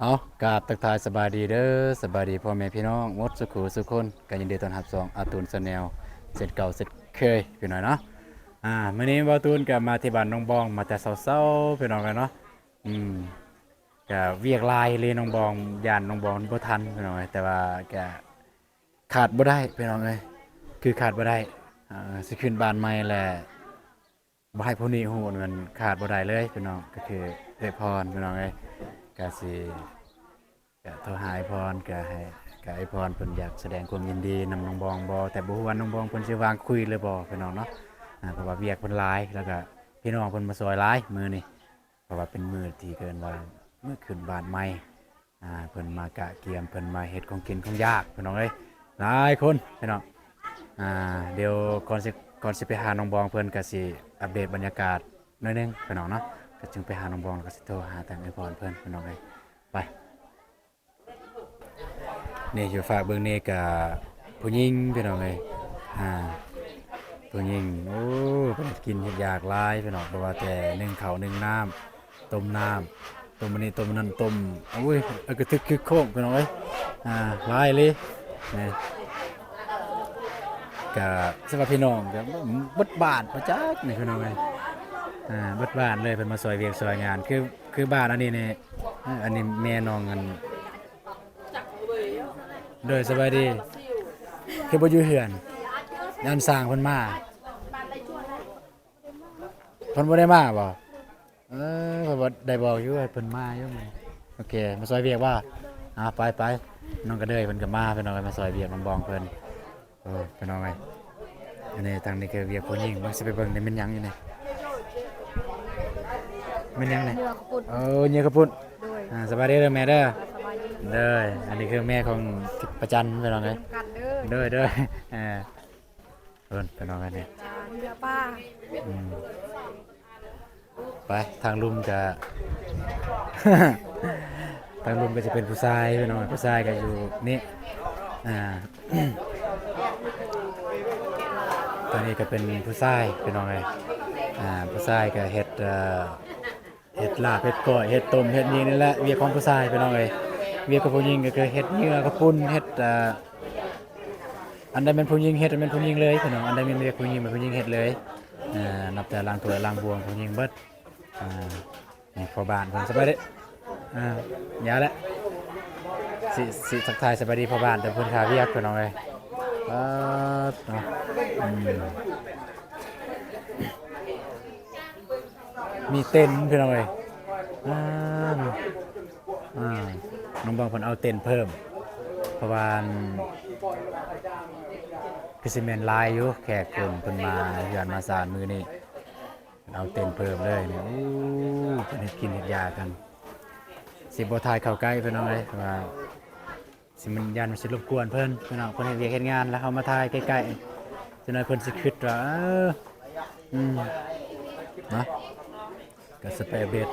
ເອົາ ກາບທັກທາຍສະບາຍດີເດີ ສະບາຍດີພໍ່ແມ່ພີ່ນ້ອງໝົດສູ່ຄູ່ສູ່ຄົນ ກໍຍິນດີຕ້ອນຮັບຊ່ອງອາຕູນແຊນແນວ ເຊັ່ນເກົ່າເຊັ່ນເຄີຍພີ່ນ້ອງເນາະ. ອາ ມື້ນີ້ບ່າວຕູນກໍມາທີ່ບ້ານໜອງບອງ ມາແຕ່ເຊົ້າໆ ພີ່ນ້ອງເອີຍເນາະ. ອືມ ກໍວຽກຫຼາຍອີ່ຫຼີໜອງບອງ ຢ້ານໜອງບອງບໍ່ທັນພີ່ນ້ອງເອີຍ ແຕ່ວ່າກໍຂາດບໍ່ໄດ້ພີ່ນ້ອງເອີຍ ຄືຂາດບໍ່ໄດ້ ເອີ ຊິຂຶ້ນບ້ານໃໝ່ແລ້ວ ບໍ່ໃຫ້ຜູ້ນີ້ຮູ້ ມັນຂາດບໍ່ໄດ້ເລີຍພີ່ນ້ອງ ກໍຄືເອື້ອຍພອນພີ່ນ້ອງເອີຍ ກະຊິກະໂທຫາອ້າຍພອນ ກະໃຫ້ ກະອ້າຍພອນເພິ່ນຢາກສະແດງຄວາມຍິນດີນຳນ້ອງບອງບໍ່ ແຕ່ບໍ່ຮູ້ວ່ານ້ອງບອງເພິ່ນຊິວ່າງຄຸຍຫຼືບໍ່ພີ່ນ້ອງເນາະ. ອາ ເພາະວ່າວຽກເພິ່ນຫຼາຍ ແລ້ວກະພີ່ນ້ອງເພິ່ນມາຊ່ອຍຫຼາຍມື້ນີ້ ເພາະວ່າເປັນມື້ທີ່ເອີ້ນວ່າມື້ຂຶ້ນບ້ານໃໝ່. ອ່າ ເພິ່ນມາກະກຽມ ເພິ່ນມາເຮັດຂອງກິນຂອງຢາກພີ່ນ້ອງເອີຍ ຫຼາຍຄົນພີ່ນ້ອງ. ອ່າ ດຽວກ່ອນຊິ ກ່ອນຊິໄປຫານ້ອງບອງ ເພິ່ນກະຊິອັບເດດບັນຍາກາດໜ້ອຍໜຶ່ງພີ່ນ້ອງເນາະ ກະຈຶ່ງໄປຫານ້ອງບອງ ແລ້ວກະຊິໂທຫາທາງເອື້ອຍພອນເພິ່ນພີ່ນ້ອງເອີຍ. ໄປ ນີ້ຢູ່ຟາກເບິ່ງນີ້ກະຜູ້ຍິງພີ່ນ້ອງເອີຍ ອ່າ ຜູ້ຍິງ ໂອ້ ເພິ່ນເຮັດກິນເຮັດຢາກຫຼາຍພີ່ນ້ອງ ບໍ່ວ່າແຕ່ໜຶ້ງເຂົ້າໜຶ້ງນ້ຳ ຕົ້ມນ້ຳ ຕົ້ມອັນນີ້ຕົ້ມອັນນັ້ນ ຕົ້ມ ໂອ້ຍ ເອີ ກະທຶກຄຶກໂຄກພີ່ນ້ອງເອີຍ ອ່າ ຫຼາຍອີ່ຫຼີ. ນີ້ກະສຳລັບພີ່ນ້ອງກະເບິດບ້ານປະຈັກນີ້ພີ່ນ້ອງເອີຍ ອ່າ ເບິດບ້ານເລີຍ ເພິ່ນມາຊ່ອຍວຽກຊ່ອຍງານ ຄື ຄືບ້ານອັນນີ້ນີ້ ເອີ ອັນນີ້ແມ່ນ້ອງ ອັນ ໂດຍ ສະບາຍດີ ຄືບໍ່ຢູ່ເຮືອນ ອັນຊ່າງເພິ່ນມາ ເພິ່ນບໍ່ໄດ້ມາບໍ່? ເອີ ເພິ່ນບໍ່ໄດ້ບອກຢູ່ ໃຫ້ເພິ່ນມາຢູ່ມື້ນີ້ ໂອເຄ ມາຊ່ອຍວຽກບໍ່? ອ່າ ໄປໆ ນ້ອງກະເດີຍເພິ່ນກະມາ ພີ່ນ້ອງເອີຍ ມາຊ່ອຍວຽກນ້ອງບອງເພິ່ນ. ເອີ ພີ່ນ້ອງເອີຍ ອັນນີ້ທາງນີ້ຄືວຽກຜູ້ຍິງ ເບິ່ງຊິໄປເບິ່ງນີ້ແມ່ນຫຍັງຢູ່ນີ້ ແມ່ນຫຍັງນີ້? ເຫຍື່ອເຂົ້າປຸ້ນ ເອີ ເຫຍື່ອເຂົ້າປຸ້ນ ໂດຍ ອ່າ ສະບາຍດີເດີແມ່ເດີ ສະບາຍດີ ໂດຍ ອັນນີ້ຄືແມ່ຂອງປະຈັນ ພີ່ນ້ອງເອີຍ ນຳກັນເດີ ໂດຍໆ ເອີ ເພິ່ນ ພີ່ນ້ອງເອີຍນີ້ ເຫຍື່ອປາ ອືມ ໄປ ທາງລຸ່ມກະ ທາງລຸ່ມກະຈະເປັນຜູ້ຊາຍພີ່ນ້ອງ ຜູ້ຊາຍກະຢູ່ນີ້ ອ່າ ທາງນີ້ກະເປັນຜູ້ຊາຍພີ່ນ້ອງເອີຍ ອ່າ ຜູ້ຊາຍກະເຮັດ ເອີ ເຮັດລາບ ເຮັດກ້ອຍ ເຮັດຕົ້ມ ເຮັດຫຍັງນີ້ແຫຼະ ວຽກຂອງຜູ້ຊາຍພີ່ນ້ອງເອີຍ ວຽກຂອງຜູ້ຍິງກະຄືເຮັດເຫຍື່ອເຂົ້າປຸ້ນ ເຮັດ ເອີ ອັນໃດແມ່ນຜູ້ຍິງເຮັດ ແມ່ນຜູ້ຍິງເລີຍພີ່ນ້ອງ ອັນໃດແມ່ນວຽກຜູ້ຍິງ ແມ່ນຜູ້ຍິງເຮັດເລີຍ ເອີ ນັບແຕ່ລ້າງຖ້ວຍລ້າງບ່ວງ ຜູ້ຍິງເບິດ. ອ່າ ນີ້ພໍ່ບ້ານເພິ່ນ ສະບາຍດີ ອ່າ ຢ່າແຫຼະ ຊິ ຊິທັກທາຍສະບາຍດີພໍ່ບ້ານ ແຕ່ເພິ່ນຄາວຽກພີ່ນ້ອງເອີຍ ປາດເນາະ ອືມ ມີເຕັນພີ່ນ້ອງເອີຍ ອ່າ ອ່າ ນ້ອງບອງເພິ່ນເອົາເຕັນເພີ່ມ ເພາະວ່າ ຄືຊິແມ່ນຫຼາຍຢູ່ ແຂກເພິ່ນ ເພິ່ນມາເຮືອນມາຊານມື້ນີ້ ເອົາເຕັນເພີ່ມເລີຍນີ້ ໂອ້ ເພິ່ນເຮັດກິນເຮັດຢາກັນ ຊິບໍ່ຖ່າຍເຂົ້າໃກ້ພີ່ນ້ອງເອີຍ ວ່າຊິມັນ ຢ້ານມັນຊິລົບກວນເພິ່ນ ພີ່ນ້ອງ ເພິ່ນເຮັດວຽກເຮັດງານ ແລ້ວເຮົາມາຖ່າຍໃກ້ໆ ຈັກໜ້ອຍເພິ່ນຊິຄິດວ່າ ເອີ ອືມ ເນາະ ກະຊິໄປອັບເດດ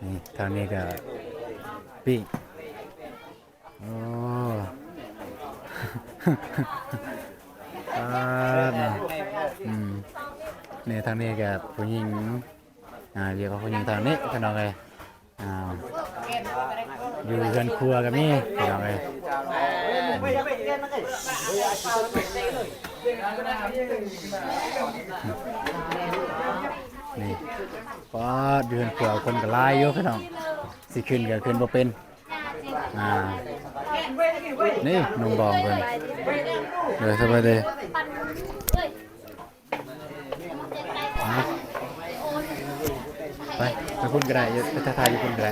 ນີ້ ທາງນີ້ກະປີ້ງ ໂອ້ ປາດເນາະ ອືມ ນີ້ທາງນີ້ກະຜູ້ຍິງ ອ່າ ວຽກຂອງຜູ້ຍິງທາງນີ້ ພີ່ນ້ອງເອີຍ ອ່າ ຢູ່ເຮືອນຄົວກະມີ ພີ່ນ້ອງເອີຍ ນີ້ ປາດ ຢູ່ເຮືອນຄົວຄົນກະຫຼາຍຢູ່ ພີ່ນ້ອງ ຊິຂຶ້ນກະຂຶ້ນບໍ່ເປັນ. ອ່າ ນີ້ນ້ອງບອງເພິ່ນ ເດີ ສະບາຍດີ ໄປ ໄປພຸ້ນກະໄດ້ ໄປທັກທາຍຢູ່ພຸ້ນກະໄດ້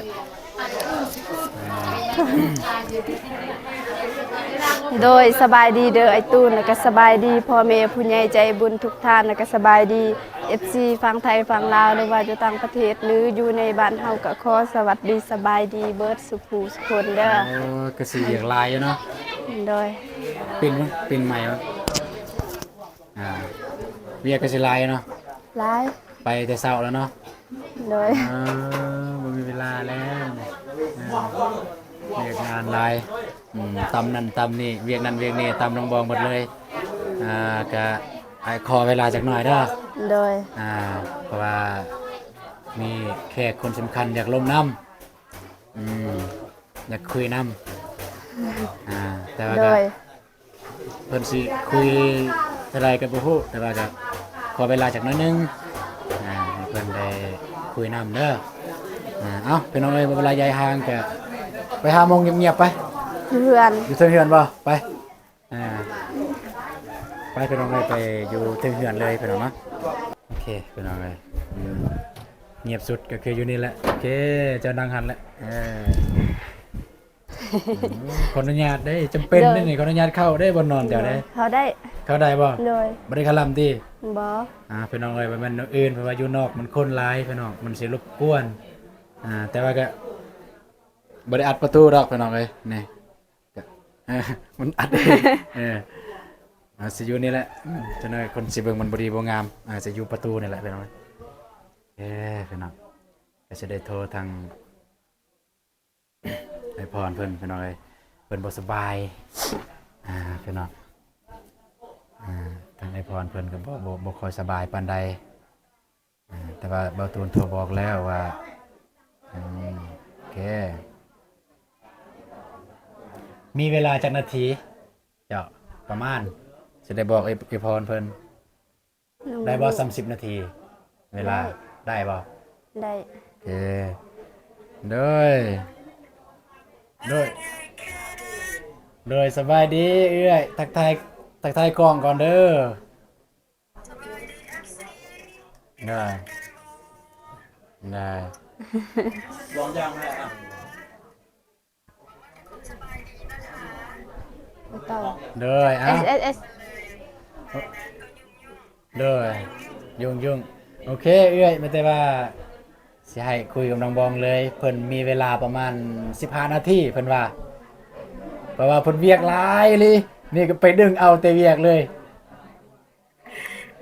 ໂດຍ ສະບາຍດີເດີອ້າຍຕູນ ແລ້ວກະສະບາຍດີພໍ່ແມ່ຜູ້ໃຫຍ່ໃຈບຸນທຸກທ່ານ ແລ້ວກະສະບາຍດີ ເອັຟຊີຝັ່ງໄທຝັ່ງລາວ ຫຼືວ່າຢູ່ຕ່າງປະເທດ ຫຼືຢູ່ໃນບ້ານເຮົາ ກໍຂໍສະຫວັດດີສະບາຍດີເບິດສູ່ຜູ້ສູ່ຄົນເດີ. ໂອ້ ກະຊິວຽກຫຼາຍຢູ່ເນາະ. ໂດຍ. ປິ່ນ ປິ່ນໃໝ່ວະ? ອ່າ ວຽກກະຊິຫຼາຍເນາະ. ຫຼາຍ. ໄປແຕ່ເຊົ້າແລ້ວເນາະ. ໂດຍ. ເອີ ບໍ່ມີເວລາແລ້ວ ອ່າ ວຽກງານຫຼາຍ ອືມ ຕຳນັ້ນຕຳນີ້ ວຽກນັ້ນວຽກນີ້ ຕຳລົງບອງໝົດເລີຍ ອ່າ ກະ ອ້າຍຂໍເວລາຈັກໜ້ອຍເດີ. ໂດຍ. ອ່າ ເພາະວ່າ ມີແຂກຄົນສຳຄັນຢາກລົມນຳ ອືມ ຢາກຄຸຍນຳ ອ່າ ແຕ່ວ່າ ໂດ ກໍ ຍ ເພິ່ນຊິຄຸຍເທົ່າໃດກໍບໍ່ຮູ້ ແຕ່ວ່າກໍຂໍເວລາຈັກໜ້ອຍໜຶ່ງ ອ່າ ໃຫ້ເພິ່ນໄດ້ຄຸຍນຳເດີ. ອ່າ ເອົ້າ ພີ່ນ້ອງເອີຍ ບໍ່ເວລາຢາຍຫ່າງ ກໍໄປຫາໝ່ອງງຽບໆ ໄປ ຢູ່ເຮືອນ ຢູ່ເທິງເຮືອນບໍ່? ໄປ ອ່າ ໄປພີ່ນ້ອງເອີຍ ໄປຢູ່ເທິງເຮືອນເລີຍພີ່ນ້ອງເນາະ. ໂອເຄພີ່ນ້ອງເອີຍ ອືມ ງຽບສຸດກໍຄືຢູ່ນີ້ແຫຼະ. ໂອເຄ ເຈົ້ານັ່ງຫັ້ນແຫຼະ ເອີ ອືມ ຂໍອະນຸຍາດເດ້ ຈຳເປັນເດ້ນີ້ ໂດຍ ຂໍອະນຸຍາດເຂົ້າເດ້ ບ່ອນນອນເຈົ້າເດ້ ໂດຍ ເຂົ້າໄດ້ ເຂົ້າໄດ້ບໍ່? ໂດຍ ບໍ່ໄດ້ຄະລຳຕິ? ບໍ່ ອ່າ ພີ່ນ້ອງເອີຍ ບໍ່ແມ່ນແນວອື່ນ ເພາະວ່າຢູ່ນອກມັນຄົນຫຼາຍພີ່ນ້ອງ ມັນຊິລົບກວນ ອ່າ ແຕ່ວ່າກໍບໍ່ໄດ້ອັດປະຕູດອກພີ່ນ້ອງເອີຍ ນີ້ ກໍ ເອີ ມັນອັດເອງ ເອີ ເອົາ ຊິຢູ່ນີ້ແຫຼະ ອືມ ຈັກໜ້ອຍຄົນຊິເບິ່ງມັນບໍ່ດີບໍ່ງາມ ເອົາ ຊິຢູ່ປະຕູນີ້ແຫຼະພີ່ນ້ອງ ເອີ ພີ່ນ້ອງ ກໍຊິໄດ້ໂທທາງອ້າຍພອນເພິ່ນພີ່ນ້ອງເອີຍ ເພິ່ນບໍ່ສະບາຍ ອ່າ ພີ່ນ້ອງ ອ່າ ທາງອ້າຍພອນເພິ່ນກໍບໍ່ ບໍ່ ບໍ່ຄ່ອຍສະບາຍປານໃດ. ອ່າ ແຕ່ວ່າເບົາຕູນໂທບອກແລ້ວວ່າ ອືມ ໂອເຄ ມີເວລາຈັກນາທີເຈົ້າ ປະມານ ຊິໄດ້ບອກເອ ເອພອນເພິ່ນ ໄດ້ບໍ່ ສາມສິບນາທີ ເວລາ ໄດ້ ໄດ້ບໍ່? ໄດ້ ໂອເຄ ໂດຍ ໂດຍ ໂດຍ ສະບາຍດີເອື້ອຍ ທັກທາຍ ທັກທາຍກ້ອງກ່ອນເດີ. ໄດ້ ໄດ້ ລອງຢ່າງແລ້ວ ໂດຍ ເອົາ ເອສ ເອສ ເອສ ໂດຍ ຫຍຸ້ງໆ ໂອເຄ ເອື້ອຍ ມີແຕ່ວ່າຊິໃຫ້ຄຸຍກັບນ້ອງບອງເລີຍ ເພິ່ນມີເວລາປະມານສິບຫ້ານາທີ ເພິ່ນວ່າ ເພາະວ່າເພິ່ນວຽກຫຼາຍອີ່ຫຼີ ນີ້ກໍໄປດຶງເອົາແຕ່ວຽກເລີຍ.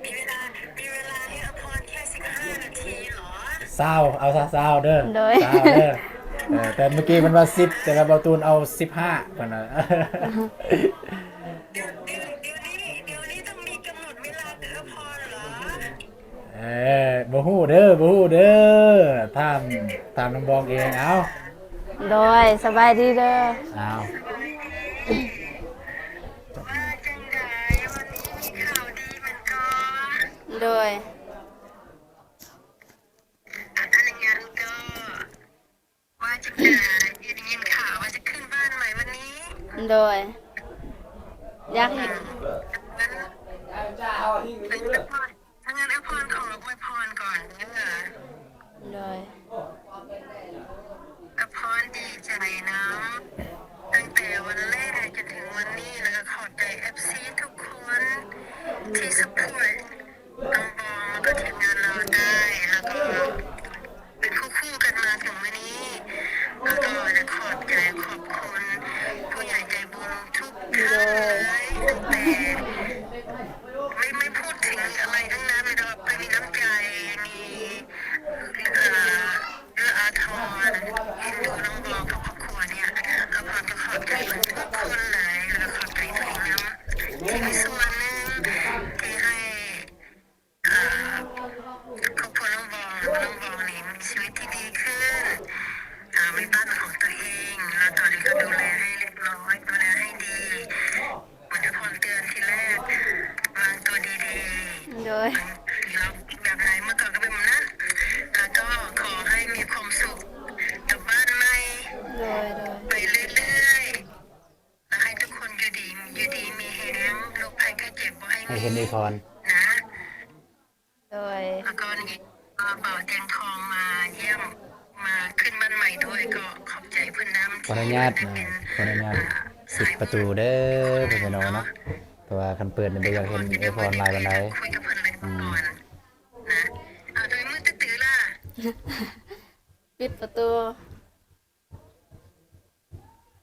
ມີເວລາ ມີເວລາໃຫ້ອາພອນແຄ່ສິບຫ້ານາທີເຫລອ? ຊາວ ເອົາຊະ ຊາວເດີ ໂດຍ ຊາວເດີ ເອີ ແຕ່ເມື່ອກີ້ເພິ່ນວ່າສິບ ແຕ່ວ່າເບົາຕູນເອົາສິບຫ້າ ເພິ່ນວ່າ ດຽວ ດຽວ ດຽວນີ້ ດຽວນີ້ຕ້ອງມີກຳນົດເວລາໃຫ້ອາພອນເຫລອ? ເອີ ບໍ່ຮູ້ເດີ ບໍ່ຮູ້ເດີ ຖາມ ຖາມນ້ອງບອງເອງ ເອົາ ໂດຍ ສະບາຍດີເດີ ເອົາ ວ່າຈັ່ງໃດ ວັນນີ້ມີຂ່າວດີແມ່ນບໍ່? ໂດຍ ອະນຸຍາດເດີ ວ່າຈັ່ງໃດ ໄດ້ຍິນຂ່າວວ່າຈະຂຶ້ນບ້ານໃໝ່ວັນນີ້ ໂດຍ ຢາກເຫັນ ອືມ ຖ້າຊັ້ນ ຖ້າຊັ້ນອາພອນຂໍອວຍພອນກ່ອນເດີ ໂດຍ ອາພອນດີໃຈນຳ ຕັ້ງແຕ່ວັນແລກຈົນເຖິງວັນນີ້ ແລ້ວກໍຂອບໃຈເອັຟຊີທຸກຄົນທີ່ຊັບພອດນ້ອງບອງ ແລ້ວກໍທີມງານລາວໃຕ້ ແລ້ວກໍເປັນຄູ່ໆກັນມາເຖິງມື້ນີ້ ແລ້ວກໍຢາກຂອບໃຈຂອບຄຸນຜູ້ໃຫຍ່ໃຈບຸນທຸກທ່ານເລີຍ ໂດຍ ຕັ້ງແຕ່ ໄມ່ ໄມ່ພູດເຖິງອະໄລທັງນັ້ນ ແຕ່ວ່າເພິ່ນມີນ້ຳໃຈ ມີ ເອື້ອ ເອື້ອອາທອນ ເອັນດູນ້ອງບອງກັບຄອບຄົວນີ້ ອາພອນກໍຂອບໃຈເພິ່ນທຸກຄົນຫຼາຍ ແລ້ວກໍຂອບໃຈຕົວເອງນຳ ທີ່ມີສ່ວນໜຶ່ງທີ່ໃຫ້ ເອີ ຄອບຄົວນ້ອງບອງ ນ້ອງບອງນີ້ມີຊີວິດທີ່ດີຂຶ້ນ ເອີ ມີບ້ານເປັນຂອງຕົວເອງ ແລ້ວຕອນນີ້ກໍດູແລໃຫ້ຮຽບຮ້ອຍ ດູແລໃຫ້ດີ ເໝືອນທີ່ອາພອນເຕືອນທີແລກ ວາງຕົວດີໆ ໂດຍ ແບບໃດເມື່ອກ່ອນກໍເປັນແບບນັ້ນ ແລ້ວກໍຂໍໃຫ້ມີຄວາມສຸກກັບບ້ານໃໝ່ ໂດຍ ໂດຍ ໄປເລື້ອຍໆ ແລ້ວໃຫ້ທຸກຄົນຢູ່ດີ ຢູ່ດີມີແຮງ ໂລກໄພໄຂ້ເຈັບບໍ່ໃຫ້ ໃຫ້ເຫັນເອພອນ ນະ ໂດຍ ແລ້ວກໍນີ້ ເອີ ບ່າວແຕງທອງມາຢ້ຽມ ມາຂຶ້ນບ້ານໃໝ່ດ້ວຍ ກໍຂອບໃຈເພິ່ນນຳ ຂໍອະນຸຍາດ ທີ່ເພິ່ນໄດ້ເປັນ ຂໍອະນຸຍາດ ອ່າ ປິດປະຕູເດີ ສາຍບຸນ ເພື່ອນພີ່ນ້ອງເນາະ ເນາະ ເພາະວ່າຄັນເປີດນີ້ບໍ່ຢາກເຫັນເອື້ອຍພອນຫຼາຍປານໃດ ອືມ ນະ ເອົາໂດຍມືຕື້ໆລະ ປິດປະຕູ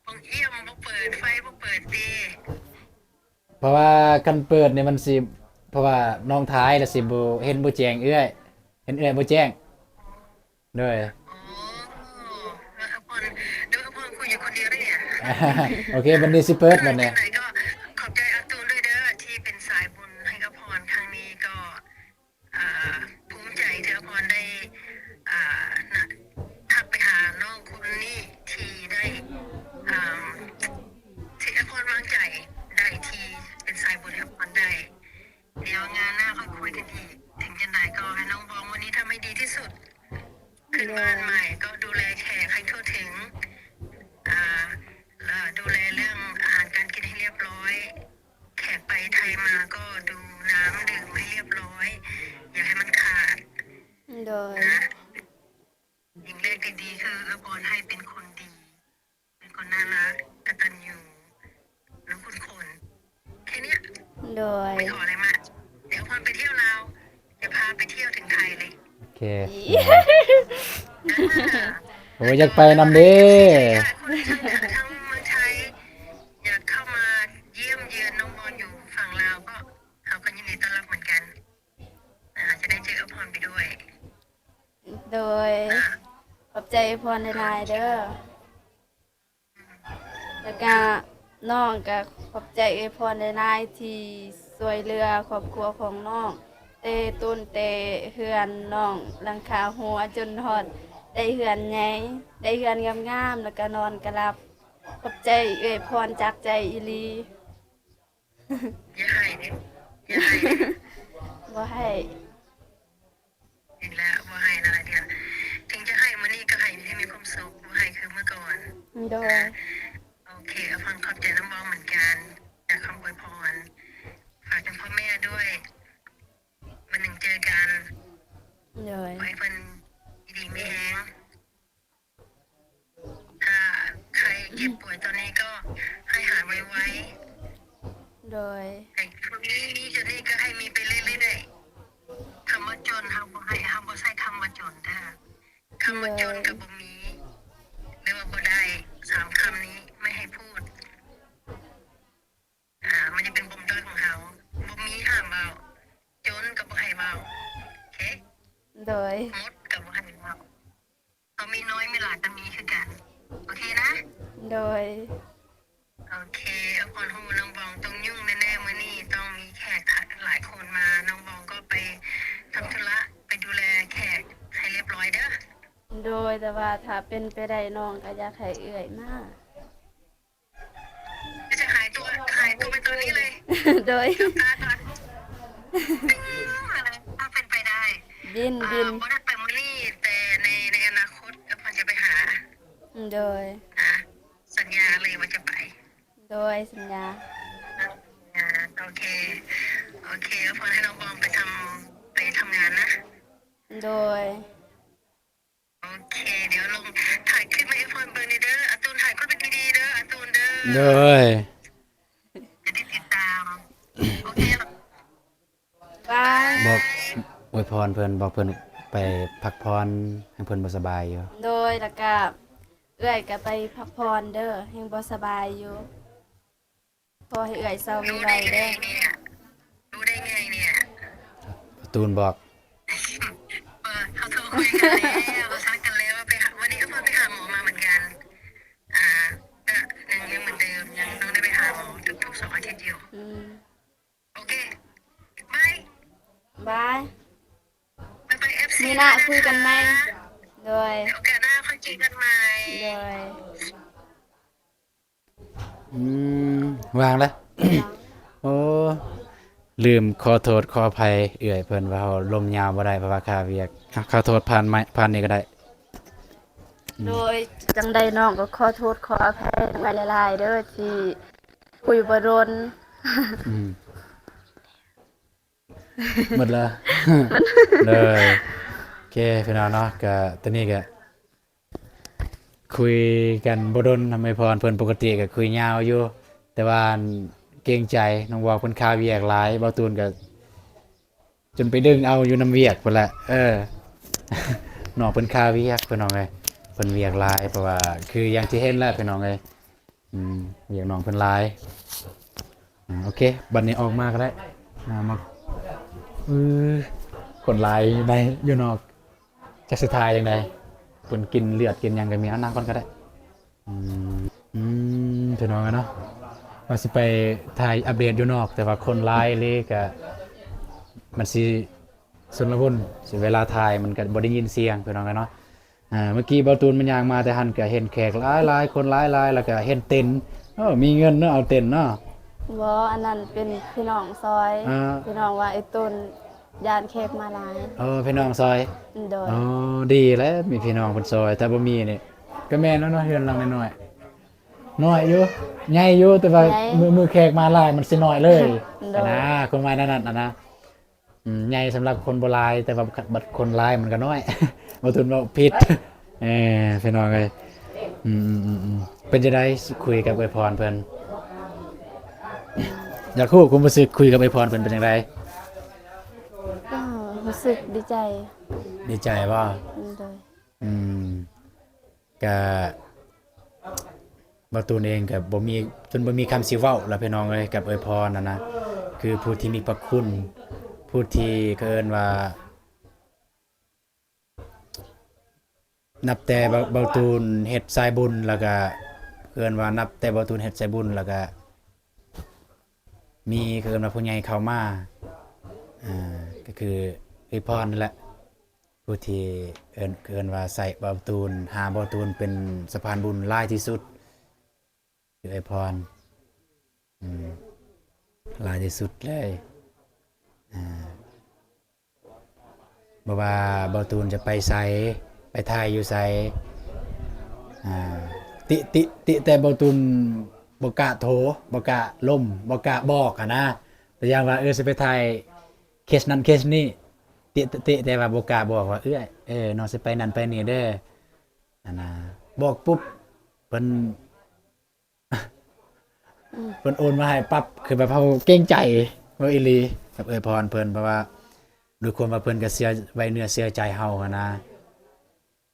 ບໍ່ຢ້ຽມ ບໍ່ເປີດ ໄຟບໍ່ເປີດຕິ ເພາະວ່າຄັນເປີດນີ້ມັນຊິ ເພາະວ່ານ້ອງຖ່າຍແລ້ວຊິບໍ່ ເຫັນບໍ່ແຈ້ງເອື້ອຍ ເຫັນເອື້ອຍບໍ່ແຈ້ງ ໂດຍ ໂອ້ ເອີ ອາພອນ ເອີ ອາພອນຄຸຍຢູ່ຄົນດຽວເດ້ ໂອເຄ ບັດນີ້ຊິເປີດບັດນີ້ ຈັ່ງໃດກໍຂອບໃຈອາຕູນດ້ວຍເດີ ທີ່ເປັນສາຍບຸນໃຫ້ອາພອນຄັ້ງນີ້ ກໍ ເອີ ພູມໃຈທີ່ອາພອນໄດ້ ເອີ ເປັນບ້ານໃໝ່ ກໍດູແລແຂກໃຫ້ທົ່ວເຖິງ ອ່າ ແລະ ດູແລເລື່ອງອາຫານການກິນໃຫ້ລຽບຮ້ອຍ. ແຂກໄປໄທມາກໍດູນ້ຳດື່ມໃຫ້ລຽບຮ້ອຍ ຢ່າໃຫ້ມັນຂາດ ໂດຍ ນະ. ສິ່ງແລກທີ່ດີຄືອວຍພອນໃຫ້ເປັນຄົນດີ ເປັນຄົນໜ້າຮັກ ກະຕັນຍູ ແລະ ຄຸນຄົນ ແຄ່ເນີ້ຍ ໂດຍ ໄປຂໍອະໄລມາ ດຽວພອນໄປທ່ຽວລາວ ຈະພາໄປທ່ຽວເຖິງໄທເລີຍ ໂອເຄ ໂອ້ ຢາກໄປນຳເດ້ ຄົນທາງ ທາງເມືອງໄທ ຢາກເຂົ້າມາຢ້ຽມເຢືອນນ້ອງບອນຢູ່ຝັ່ງລາວ ກໍເຮົາກໍຍິນດີຕ້ອນຮັບເໝືອນກັນ ອາ ຈະໄດ້ເຈີອວຍພອນໄປດ້ວຍ ໂດຍ ຂອບໃຈອວຍພອນຫຼາຍໆເດີ ແລ້ວກະນ້ອງກະຂອບໃຈອວຍພອນຫຼາຍໆ ທີ່ຊ່ວຍເຫຼືອຄອບຄົວຂອງນ້ອງ ແຕ່ຕົ້ນແຕ່ເຮືອນນ້ອງຫຼັງຄາຫົວ ຈົນຮອດໄດ້ເຮືອນໃຫຍ່ ໄດ້ເຮືອນງາມໆ ແລ້ວກະນອນກະຫຼັບ. ຂອບໃຈເອື້ອຍພອນຈາກໃຈອີ່ຫຼີ. ຢ່າໄຫ້ເດ້ ຢ່າໄຫ້ເດ້ ບໍ່ໄຫ້ ເຫັນແລ້ວ ບໍ່ໄຫ້ຫຼາຍເດືອນ ເຖິງຈະໄຫ້ມື້ນີ້ກໍໄຫ້ໃຫ້ມີຄວາມສຸກ ບໍ່ໄຫ້ຄືເມື່ອກ່ອນ ໂດຍ ໂອເຄ ອວຍພອນຂອບໃຈນ້ອງບອນເໝືອນກັນ ຈາກຄຳອວຍພອນ ຝາກເຖິງພໍ່ແມ່ດ້ວຍ ວັນໜຶ່ງເຈີກັນ ໂດຍ ຂໍໃຫ້ເພິ່ນຢູ່ດີມີແຮງ. ຖ້າໄຂ້ເຈັບປ່ວຍຕອນນີ້ກໍໃຫ້ຫາຍໄວໆ ໂດຍ ໃຫ້ມີ ມີຈົນນີ້ກໍໃຫ້ມີໄປເລື້ອຍໆ ຄຳວ່າຈົນເຮົາບໍ່ໃຫ້ ເຮົາບໍ່ໃຊ້ຄຳວ່າຈົນເດີ ຄຳວ່າຈົນກໍບໍ່ມີ ຫຼືວ່າບໍ່ໄດ້ ສາມຄຳນີ້ໄມ່ໃຫ້ພູດ. ອ່າ ມັນຈະເປັນປົມດ້ອຍຂອງເຮົາ ບໍ່ມີຫ້າມເວົ້າ ຈົນກໍບໍ່ໃຫ້ເວົ້າ ໂອເຄ ໂດຍ ໝົດກໍບໍ່ໃຫ້ເວົ້າ ເຮົາມີນ້ອຍມີຫຼາຍກໍມີຄືກັນ ໂອເຄນະ ໂດຍ ໂອເຄ ອວຍພອນຮູ້ນ້ອງບອງຕ້ອງຫຍຸ້ງແນ່ໆ ມື້ນີ້ຕ້ອງມີແຂກຫຼາຍຄົນມາ ນ້ອງບອງກໍໄປທຳທຸລະ ໄປດູແລແຂກໃຫ້ລຽບຮ້ອຍເດີ ໂດຍ ແຕ່ວ່າຖ້າເປັນໄປໄດ້ນ້ອງກໍຢາກໃຫ້ເອື້ອຍມາ. ຈະຫາຍຕົວ ຫາຍຕົວໄປຕອນນີ້ເລີຍ ໂດຍ ຫຼັບຕາກ່ອນ ຖ້າເປັນໄປໄດ້ ບິນ ອ່າ ບິນ ບໍ່ໄດ້ໄປມື້ນີ້ ແຕ່ໃນ ໃນອະນາຄົດ ອວຍພອນຈະໄປຫາ ໂດຍ ນະ ສັນຍາເລີຍວ່າຈະໄປ ໂດຍ ສັນຍາ ອ່າ ໂອເຄ ໂອເຄ ອວຍພອນໃຫ້ນ້ອງບອງໄປທຳ ໄປທຳງານນະ ໂດຍ. ໂອເຄ ດຽວລົງຖ່າຍຄລິບມາໃຫ້ອວຍພອນເບິ່ງແດ່ເດີ ອາຕູນ ຖ່າຍຄລິບດີໆເດີ ອາຕູນເດີ ໂດຍ ຈະໄດ້ຕິດຕາມ ໂອເຄ ບາຍ ບາຍ ບອກອວຍພອນເພິ່ນ ບອກເພິ່ນໄປພັກຜ່ອນ ແຮງເພິ່ນບໍ່ສະບາຍຢູ່ ໂດຍ ແລ້ວກະເອື້ອຍກະໄປພັກຜ່ອນເດີ ແຮງບໍ່ສະບາຍຢູ່. ຂໍໃຫ້ເອື້ອຍເຊົາໄວໆເດີ ຮູ້ໄດ້ໄງນີ້ ອາຕູນບອກ ເອີ ເຂົາໂທຄຸຍກັນແລ້ວ ເຂົາທັກກັນແລ້ວ ວ່າໄປຫາ ວັນນີ້ກໍເພິ່ນໄປຫາໝໍມາເໝືອນກັນ ອ່າ ກໍຍັງ ຍັງເໝືອນເດີມ ຍັງຕ້ອງໄດ້ໄປຫາໝໍທຸກໆສອງອາທິດຢູ່ ອືມ ໂອເຄ ບາຍ ບາຍ ບາຍບາຍ ເອັຟຊີ ມື້ໜ້າຄຸຍກັນໃໝ່ ໂດຍ ໂອກາດໜ້າຄ່ອຍເຈີກັນໃໝ່ ໂດຍ. ອືມ ວ່າງລະ ໂອ້ ລືມຂໍໂທດຂໍອະໄພເອື້ອຍເພິ່ນວ່າເຮົາລົມຍາວບໍ່ໄດ້ ເພາະວ່າຄາວຽກ ຂໍໂທດຜ່ານໄມ ຜ່ານນີ້ກໍໄດ້ ໂດຍ ຈັ່ງໃດນ້ອງກໍຂໍໂທດຂໍອະໄພໄວ້ຫຼາຍໆເດີ ທີ່ຄຸຍບໍ່ດົນ ອືມ ໝົດແລ້ວ ເລີຍ ໂອເຄ ພີ່ນ້ອງເນາະ ກະຕອນນີ້ກະ ຄຸຍກັນບໍ່ດົນນຳເອື້ອຍພອນເພິ່ນ ປົກກະຕິກໍຄຸຍຍາວຢູ່ ແຕ່ວ່າເກງໃຈ ນ້ອງບອງເພິ່ນຄາວຽກຫຼາຍ ເບົາຕູນກໍຈົນໄປດຶງເອົາຢູ່ນຳວຽກພຸ້ນແຫຼະ ເອີ ນ້ອງເພິ່ນຄາວຽກ ພີ່ນ້ອງເອີຍ ເພິ່ນວຽກຫຼາຍ ເພາະວ່າຄືຢ່າງທີ່ເຫັນແຫຼະ ພີ່ນ້ອງເອີຍ ອືມ ວຽກນ້ອງເພິ່ນຫຼາຍ ອືມ ໂອເຄ ບັດນີ້ອອກມາກໍໄດ້ ມາ ມາ ອື ຄົນຫຼາຍໃນ ຢູ່ນອກ ຈັກຊິຖ່າຍຈັ່ງໃດ ເພິ່ນກິນເລືອດກິນຫຍັງກໍມີ ເອົານັ່ງກ່ອນກໍໄດ້ ອືມ ອືມ ພີ່ນ້ອງເອີຍເນາະ ວ່າຊິໄປຖ່າຍອັບເດດຢູ່ນອກ ແຕ່ວ່າຄົນຫຼາຍອີ່ຫຼີກໍ ມັນຊິຊຸນລະມຸນ ຊິເວລາຖ່າຍມັນກໍບໍ່ໄດ້ຍິນສຽງ ພີ່ນ້ອງເອີຍເນາະ ອ່າ ເມື່ອກີ້ເບົາຕູນມັນຍ່າງມາແຕ່ຫັ້ນ ກໍເຫັນແຂກຫຼາຍໆ ຄົນຫຼາຍໆ ແລ້ວກໍເຫັນເຕັນ ເອີ ມີເງິນເນາະ ເອົາເຕັນເນາະ ບໍ່ ອັນນັ້ນເປັນພີ່ນ້ອງຊ່ອຍ ອ່າ ພີ່ນ້ອງວ່າໄອ້ຕຸນ ຢ້ານແຂກມາຫຼາຍ. ເອີ ພີ່ນ້ອງຊ່ອຍ. ໂດຍ. ອໍ ດີແລ້ວ ມີພີ່ນ້ອງເພິ່ນຊ່ອຍ ຖ້າບໍ່ມີນີ້ ກໍແມ່ນແລ້ວເນາະ ເຮືອນຫຼັງນ້ອຍໆ ນ້ອຍຢູ່ ໃຫຍ່ຢູ່ ແຕ່ວ່າ ໃຫຍ່ ມື້ ມື້ແຂກມາຫຼາຍມັນຊິນ້ອຍເລີຍ. ໂດຍ. ຫັ້ນນະ ຄວາມໝາຍແນວນັ້ນຫັ້ນນະ. ອືມ ໃຫຍ່ສຳລັບຄົນບໍ່ຫຼາຍ ແຕ່ວ່າ ບ- ບັດຄົນຫຼາຍມັນກໍນ້ອຍ. ບໍ່ທຸນເວົ້າຜິດ. ເອີ ພີ່ນ້ອງເອີຍ. ອືມໆໆໆ ເປັນຈັ່ງໃດ ຄຸຍກັບເອື້ອຍພອນເພິ່ນ? ຢາກຮູ້ຄວາມຮູ້ສຶກຄຸຍກັບເອື້ອຍພອນເພິ່ນເປັນຈັ່ງໃດ? ກໍຮູ້ສຶກດີໃຈ. ດີໃຈບໍ່? ໂດຍ. ອືມ ກະ ບ່າວຕູນເອງກະບໍ່ມີ ຈົນບໍ່ມີຄຳຊິເວົ້າລະ ພີ່ນ້ອງເອີຍ ກັບເອື້ອຍພອນຫັ້ນນະ. ຄືຜູ້ທີ່ມີພະຄຸນ ຜູ້ທີ່ເຂົາເອີ້ນວ່າ ນັບແຕ່ບ່າວ ບ່າວຕູນເຮັດສາຍບຸນ ແລ້ວກະ ເອີ້ນວ່າ ນັບແຕ່ບ່າວຕູນເຮັດສາຍບຸນ ແລ້ວກະ ມີ ເຂົາເອີ້ນວ່າຜູ້ໃຫຍ່ເຂົ້າມາ ອ່າ ກໍຄືເອື້ອຍພອນນັ້ນແຫຼະ ຜູ້ທີ່ເອີ້ນ ເອີ້ນວ່າໃຊ້ບ່າວຕູນ ຫາບ່າວຕູນເປັນສະພານບຸນຫຼາຍທີ່ສຸດ ຄືເອື້ອຍພອນ ອືມ ຫຼາຍທີ່ສຸດເລີຍ ອ່າ ບໍ່ວ່າບ່າວຕູນຈະໄປໃສ ໄປຖ່າຍຢູ່ໃສ ອ່າ ຕິ ຕິ ຕິແຕ່ບ່າວຕູນບໍ່ກ້າໂທ ບໍ່ກ້າລົມ ບໍ່ກ້າບອກຫັ້ນນະ. ຕົວຢ່າງວ່າ ເອີ ຊິໄປຖ່າຍເຄສນັ້ນເຄສນີ້ ຕິ ຕິແຕ່ວ່າບໍ່ກ້າບອກວ່າ ເອື້ອຍ ເອີ ນ້ອງຊິໄປນັ້ນໄປນີ້ເດີ ຫັ້ນນະ. ບອກປຸບ ເພິ່ນ ອືມ ເພິ່ນໂອນມາໃຫ້ປັບ ຄືແບບເຮົາເກງໃຈ ເວົ້າອີ່ຫຼີ ກັບເອື້ອຍພອນເພິ່ນ ເພາະວ່າດ້ວຍຄວາມວ່າເພິ່ນກໍເຊື່ອ ໄວ້ເນື້ອເຊື່ອໃຈເຮົາຫັ້ນນະ.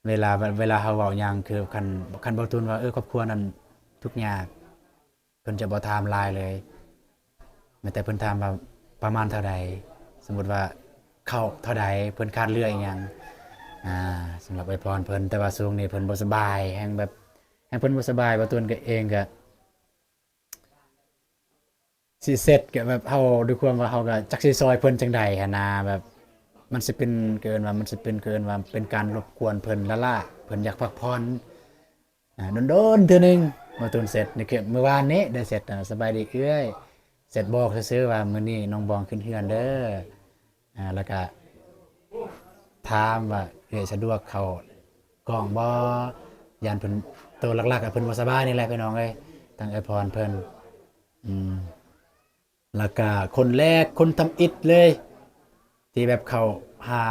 ເວລາ ເວລາເຮົາເວົ້າຫຍັງ ຄືຄັນ ຄັນບ່າວຕູນວ່າ ເອີ ຄອບຄົວນັ້ນທຸກຍາກ ເພິ່ນຈະບໍ່ຖາມຫຼາຍເລີຍ ແມ້ແຕ່ເພິ່ນຖາມວ່າປະມານເທົ່າໃດ ສົມມຸດວ່າເຂົ້າເທົ່າໃດ ເພິ່ນຂາດເຫຼືອອີ່ຫຍັງ ອ່າ ສຳລັບເອື້ອຍພອນເພິ່ນ. ແຕ່ວ່າຊ່ວງນີ້ເພິ່ນບໍ່ສະບາຍ ແຮງແບບ ແຮງເພິ່ນບໍ່ສະບາຍ ບ່າວຕູນກໍເອງກໍ ຊິເສັດ ກໍແບບເຮົາ ດ້ວຍຄວາມວ່າເຮົາກໍຈັກຊິຊ່ອຍເພິ່ນຈັ່ງໃດຫັ້ນນະ ແບບມັນຊິເປັນ ເອີ້ນວ່າ ມັນຊິເປັນ ເອີ້ນວ່າເປັນການລົບກວນເພິ່ນລ້າໆ ເພິ່ນຢາກພັກຜ່ອນ ອ່າ ດົນໆເທື່ອໜຶ່ງ ມາຕູນເສັດ ນີ້ຄືມື້ວານນີ້ໄດ້ເສັດ ອ່າ ສະບາຍດີເອື້ອຍ ເສັດບອກຊື່ໆວ່າ ມື້ນີ້ນ້ອງບອງຂຶ້ນເຮືອນເດີ ອ່າ ແລ້ວກະຖາມວ່າເອື້ອຍສະດວກເຂົ້າກ້ອງບໍ່ ຢ້ານເພິ່ນ ໂຕຫຼັກໆ ເພິ່ນບໍ່ສະບາຍນີ້ແຫຼະ ພີ່ນ້ອງເອີຍ ທາງເອື້ອຍພອນເພິ່ນ ອືມ ແລ້ວກະຄົນແລກ ຄົນທຳອິດເລີຍ ທີ່ແບບເຂົ້າຫາ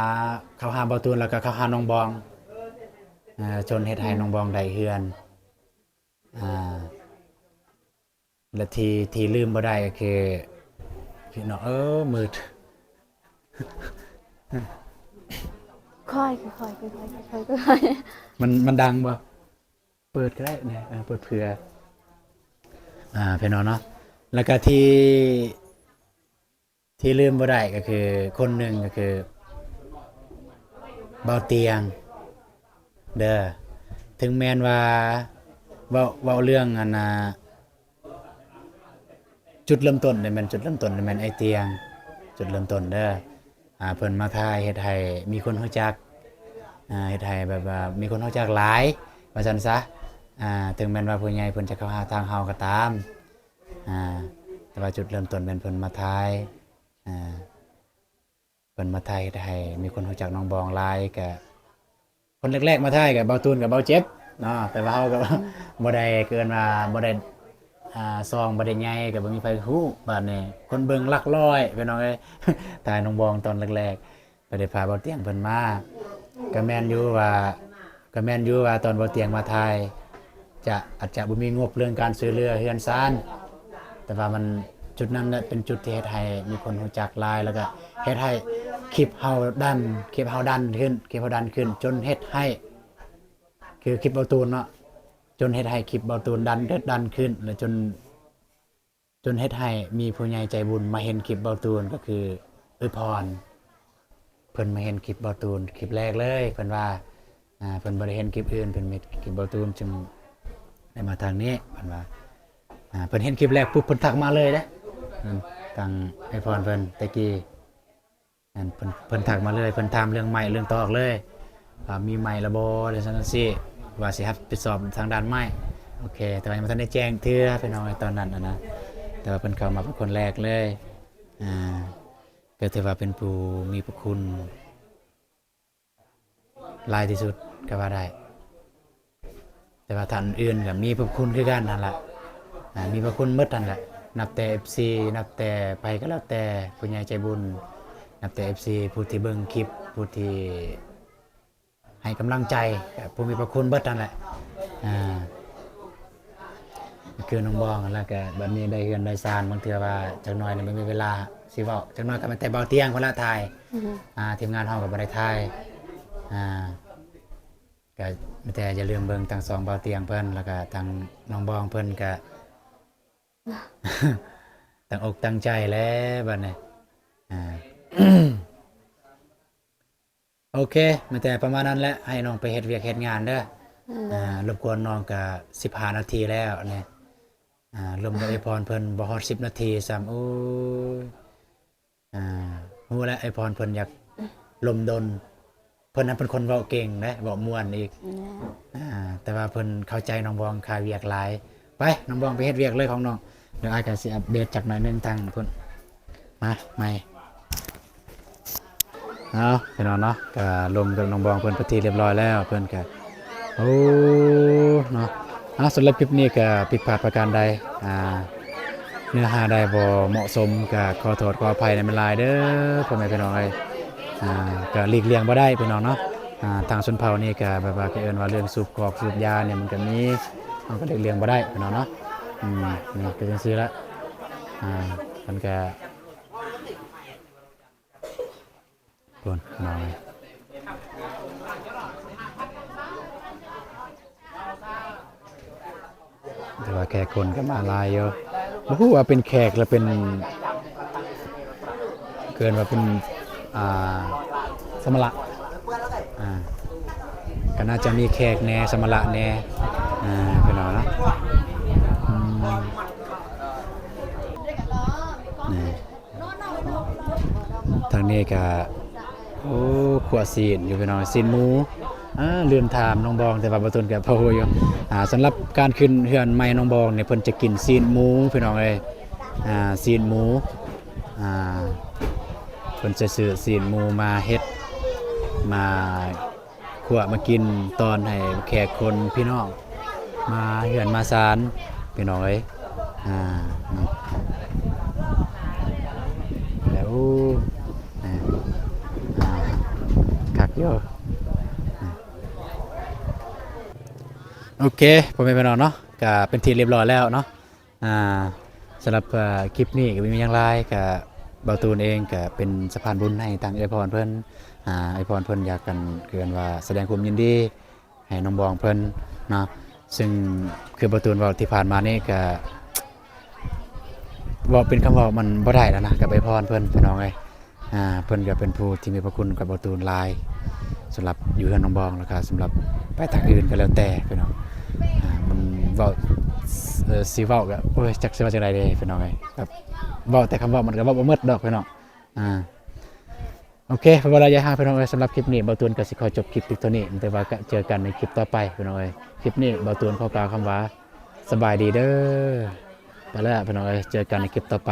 ເຂົ້າຫາບ່າວຕູນ ແລ້ວກະເຂົ້າຫານ້ອງບອງ ຈົນເຮັດໃຫ້ນ້ອງບອງໄດ້ເຮືອນ ອ່າ ແລະທີ່ ທີ່ລືມບໍ່ໄດ້ກໍຄື ພີ່ນ້ອງເອີຍ ມືດ ຄ່ອຍໆ ຄ່ອຍໆ ຄ່ອຍໆ ຄ່ອຍໆ ມັນ ມັນດັງບໍ່? ເປີດກໍໄດ້ນະ ເອີ ເປີດເຜື່ອ ອ່າ ພີ່ນ້ອງເນາະ. ແລ້ວກໍທີ່ ທີ່ລືມບໍ່ໄດ້ກໍຄືຄົນໜຶ່ງກໍຄືບ່າວຕຽງເດີ. ເຖິງແມ່ນວ່າເວົ້າ ເວົ້າເລື່ອງອັນນ່າ ຈຸດເລີ່ມຕົ້ນນີ້ແມ່ນ ຈຸດເລີ່ມຕົ້ນນີ້ແມ່ນອ້າຍຕຽງ ຈຸດເລີ່ມຕົ້ນເດີ. ອ່າ ເພິ່ນມາຖ່າຍເຮັດໃຫ້ມີຄົນຮູ້ຈັກ ອ່າ ເຮັດໃຫ້ແບບວ່າມີຄົນຮູ້ຈັກຫຼາຍວ່າຊັ້ນຊະ. ອ່າ ເຖິງແມ່ນວ່າຜູ້ໃຫຍ່ເພິ່ນຈະເຂົ້າຫາທາງເຮົາກໍຕາມ ອ່າ ແຕ່ວ່າຈຸດເລີ່ມຕົ້ນແມ່ນເພິ່ນມາຖ່າຍ ອ່າ ເພິ່ນມາຖ່າຍເຮັດໃຫ້ມີຄົນຮູ້ຈັກນ້ອງບອງຫຼາຍ. ກະຄົນແລກໆມາຖ່າຍກະບ່າວຕູນກັບບ່າວເຈັບເນາະ ແຕ່ວ່າເຮົາກໍ ອືມ ບໍ່ໄດ້ ເອີ້ນວ່າບໍ່ໄດ້ ອ່າ ຊ່ອງບໍ່ໄດ້ໃຫຍ່ ກໍບໍ່ມີໃຜຮູ້. ບາດນີ້ຄົນເບິ່ງຫຼັກຮ້ອຍ ພີ່ນ້ອງເອີຍ ຖ່າຍນ້ອງບອງຕອນແລກໆ ກໍໄດ້ພາບ່າວຕຽງເພິ່ນມາ. ກໍແມ່ນຢູ່ວ່າ ກໍແມ່ນຢູ່ວ່າຕອນບ່າວຕຽງມາຖ່າຍ ຈະ ອາດຈະບໍ່ມີງົບເລື່ອງການຊ່ວຍເຫຼືອເຮືອນຊານ ແຕ່ວ່າມັນ ຈຸດນັ້ນແຫຼະເປັນຈຸດທີ່ເຮັດໃຫ້ມີຄົນຮູ້ຈັກຫຼາຍ ແລ້ວກໍເຮັດໃຫ້ຄລິບເຮົາດັນ ຄລິບເຮົາດັນຂຶ້ນ ຄລິບເຮົາດັນຂຶ້ນ ຈົນເຮັດໃຫ້ ຄືຄລິບບ່າວຕູນເນາະ ຈົນເຮັດໃຫ້ຄລິບບ່າວຕູນດັນ ເດີດດັນຂຶ້ນ ແລະ ຈົນ ຈົນເຮັດໃຫ້ມີຜູ້ໃຫຍ່ໃຈບຸນມາເຫັນຄລິບບ່າວຕູນ ກໍຄືເອື້ອຍພອນ ເພິ່ນມາເຫັນຄລິບບ່າວຕູນຄລິບແລກເລີຍ. ເພິ່ນວ່າ ອ່າ ເພິ່ນບໍ່ໄດ້ເຫັນຄລິບອື່ນ ເພິ່ນເຫັນຄລິບບ່າວຕູນ ຈຶ່ງໄດ້ມາທາງນີ້ ເພິ່ນວ່າ. ອ່າ ເພິ່ນເຫັນຄລິບແລກປຸບ ເພິ່ນທັກມາເລີຍເດ້ ອືມ ທາງເອື້ອຍພອນເພິ່ນແຕ່ກີ້ ອັນ ເພິ່ນ ເພິ່ນທັກມາເລີຍ ເພິ່ນຖາມເລື່ອງໄມ້ເລື່ອງຕອກເລີຍ ວ່າມີໄມ້ລະບໍ່ ຈັ່ງຊັ້ນຈັ່ງງຊີ້ ວ່າຊິຮັບຜິດຊອບທາງດ້ານໄມ້. ໂອເຄ ແຕ່ວ່າຍັງບໍ່ທັນໄດ້ແຈ້ງເທື່ອ ພີ່ນ້ອງເອີຍ ຕອນນັ້ນນະ ແຕ່ວ່າເພິ່ນເຂົ້າມາເປັນຄົນແລກເລີຍ ອ່າ ກໍຖືວ່າເປັນຜູ້ມີພະຄຸນຫຼາຍທີ່ສຸດກໍວ່າໄດ້. ແຕ່ວ່າທ່ານອື່ນກໍມີພະຄຸນຄືກັນຫັ້ນລະ ອາ ມີພະຄຸນໝົດຫັ້ນແຫຼະ ນັບແຕ່ເອັຟຊີ ນັບແຕ່ໃຜກໍແລ້ວແຕ່ ຜູ້ໃຫຍ່ໃຈບຸນ ນັບແຕ່ເອັຟຊີ ຜູ້ທີ່ເບິ່ງຄລິບ ຜູ້ທີ່ ໃຫ້ກຳລັງໃຈ ກໍຜູ້ມີພະຄຸນເບິດຫັ້ນແຫຼະ. ອາ ຄືນ້ອງບອງ ແລ້ວກໍບັດນີ້ໄດ້ເຮືອນໄດ້ຊານ ບາງເທື່ອວ່າຈັກໜ້ອຍນີ້ບໍ່ມີເວລາຊິເວົ້າ ຈັກໜ້ອຍກໍແມ່ນແຕ່ເບົາຕຽງພຸ້ນລະຖ່າຍ ອືມ ອາ ທີມງານເຮົາກໍບໍ່ໄດ້ຖ່າຍ. ອາ ກໍມີແຕ່ຢ່າລືມເບິ່ງທັງສອງເບົາຕຽງເພິ່ນ ແລ້ວກໍທັງນ້ອງບອງເພິ່ນ ກໍຕັ້ງອົກຕັ້ງໃຈແຫຼະບັດນີ້. ອາ ໂອເຄ ມີແຕ່ປະມານນັ້ນແຫຼະ ໃຫ້ນ້ອງໄປເຮັດວຽກເຮັດງານເດີ. ອືມ ອາ ລົບກວນນ້ອງກະສິບຫ້ານາທີແລ້ວນີ້ ອາ ລົມກັບເອື້ອຍພອນເພິ່ນບໍ່ຮອດສິບນາທີຊ້ຳ. ໂອ້ຍ ອາ ຮູ້ແລ້ວເອື້ອຍພອນເພິ່ນຢາກລົມດົນ ເພິ່ນນັ້ນເປັນຄົນເວົ້າເກັ່ງເດ້ ເວົ້າມ່ວນອີກ. ອືມ ອາ ແຕ່ວ່າເພິ່ນເຂົ້າໃຈນ້ອງບອງຄາວຽກຫຼາຍ. ໄປ ນ້ອງບອງໄປເຮັດວຽກເລີຍຂອງນ້ອງ ດຽວອ້າຍກໍຊິອັບເດດຈັກໜ້ອຍໜຶ່ງທາງພຸ້ນ ມາໃໝ່. ເອົາ ພີ່ນ້ອງເນາະ ກໍລົມກັບນ້ອງບອງເພິ່ນເປັນທີ່ຮຽບຮ້ອຍແລ້ວ ເພິ່ນກໍ ໂອ້ ເນາະ. ເອົາ ສຳລັບຄລິບນີ້ກໍຜິດພາດປະການໃດ ອາ ເນື້ອຫາໃດບໍ່ເໝາະສົມ ກໍຂໍໂທດຂໍອະໄພນຳຫຼາຍເດີ ພໍ່ແມ່ພີ່ນ້ອງເອີຍ. ອາ ກໍຫຼີກລ່ຽງບໍ່ໄດ້ ພີ່ນ້ອງເນາະ. ອາ ທາງຊົນເຜົ່ານີ້ກໍແບບວ່າ ກໍເອີ້ນວ່າເລື່ອງສູບຄອກສູບຢານີ້ ມັນກໍມີ ເຮົາກໍຫຼີກລ່ຽງບໍ່ໄດ້ ພີ່ນ້ອງເນາະ. ອືມ ນີ້ກໍຈັ່ງຊີ້ລະ ອາ ມັນກໍ ພຸ້ນ ພີ່ນ້ອງເອີຍ ແຕ່ວ່າແຂກຄົນກໍມາຫຼາຍຢູ່ ບໍ່ຮູ້ວ່າເປັນແຂກ ຫຼື ເປັນ ເອີ້ນວ່າເປັນ ອ່າ ສະມະລະ ອ່າ ກໍໜ້າຈະມີແຂກແດ່ ສະມະລະແດ່ ອ່າ ພີ່ນ້ອງເນາະ. ອືມ ນີ້ ທາງນີ້ກະ ໂອ້ ຂົ້ວຊີ້ນຢູ່ພີ່ນ້ອງ ຊີ້ນໝູ. ອາ ລືມຖາມນ້ອງບອງ ແຕ່ວ່າບ່າວຕູນກະພໍຮູ້ຢູ່. ອາ ສຳລັບການຂຶ້ນເຮືອນໃໝ່ນ້ອງບອງນີ້ ເພິ່ນຈະກິນຊີ້ນໝູພີ່ນ້ອງເອີຍ. ອາ ຊີ້ນໝູ ອາ ເພິ່ນຈະຊື້ຊີ້ນໝູມາເຮັດ ມາ ຂົ້ວມາກິນຕອນໃຫ້ແຂກຄົນພີ່ນ້ອງມາເຮືອນມາຊານພີ່ນ້ອງເອີຍ. ອາ ເນາະ ແລ້ວ ໂອ້ ອາ ອາ ຄັກຢູ່. ອາ ໂອເຄ ພໍ່ແມ່ພີ່ນ້ອງເນາະ ກະເປັນທີ່ຮຽບຮ້ອຍແລ້ວເນາະ. ອ່າ ສຳລັບ ເອີ ຄລິບນີ້ກໍບໍ່ມີຫຍັງຫຼາຍ ກະບ່າວຕູນເອງກະເປັນສະພານບຸນໃຫ້ທາງເອື້ອຍພອນເພິ່ນ. ອ່າ ເອື້ອຍພອນເພິ່ນຢາກກັນ ເອີ້ນວ່າສະແດງຄວາມຍິນດີໃຫ້ນ້ອງບອງເພິ່ນເນາະ. ຊຶ່ງຄືບ່າວຕູນເວົ້າທີ່ຜ່ານມານີ້ກະ ເວົ້າເປັນຄຳເວົ້າມັນບໍ່ໄດ້ແລ້ວນະ ກັບເອື້ອຍພອນເພິ່ນ ພີ່ນ້ອງເອີຍ. ອ່າ ເພິ່ນກໍເປັນຜູ້ທີ່ມີພະຄຸນກັບບ່າວຕູນຫຼາຍ ສຳລັບຢູ່ເຮືອນນ້ອງບອງ ແລ້ວກໍສຳລັບໄປທາງອື່ນກໍແລ້ວແຕ່ພີ່ນ້ອງ. ອ່າ ມັນເວົ້າ ເອີ ຊິເວົ້າກໍ ໂອ້ຍ ຈັກຊິວ່າຈັ່ງໃດເດພີ່ນ້ອງເອີຍ. ແບບເວົ້າແຕ່ຄຳເວົ້າມັນກໍເວົ້າບໍ່ໝົດດອກພີ່ນ້ອງ. ອ່າ ໂອເຄ ເພື່ອບໍ່ໄດ້ໃຫ້ເວລາຍາວພີ່ນ້ອງເອີຍ ສຳລັບຄລິບນີ້ບ່າວຕູນກໍຊິຂໍຈົບຄລິບພຽງເທົ່ານີ້ ແຕ່ວ່າກໍເຈີກັນໃນຄລິບຕໍ່ໄປພີ່ນ້ອງເອີຍ. ຄລິບນີ້ບ່າວຕູນຂໍກ່າວຄຳວ່າ ສະບາຍດີເດີ. ໄປແລ້ວພີ່ນ້ອງເອີຍ ເຈີກັນໃນຄລິບຕໍ່ໄປ.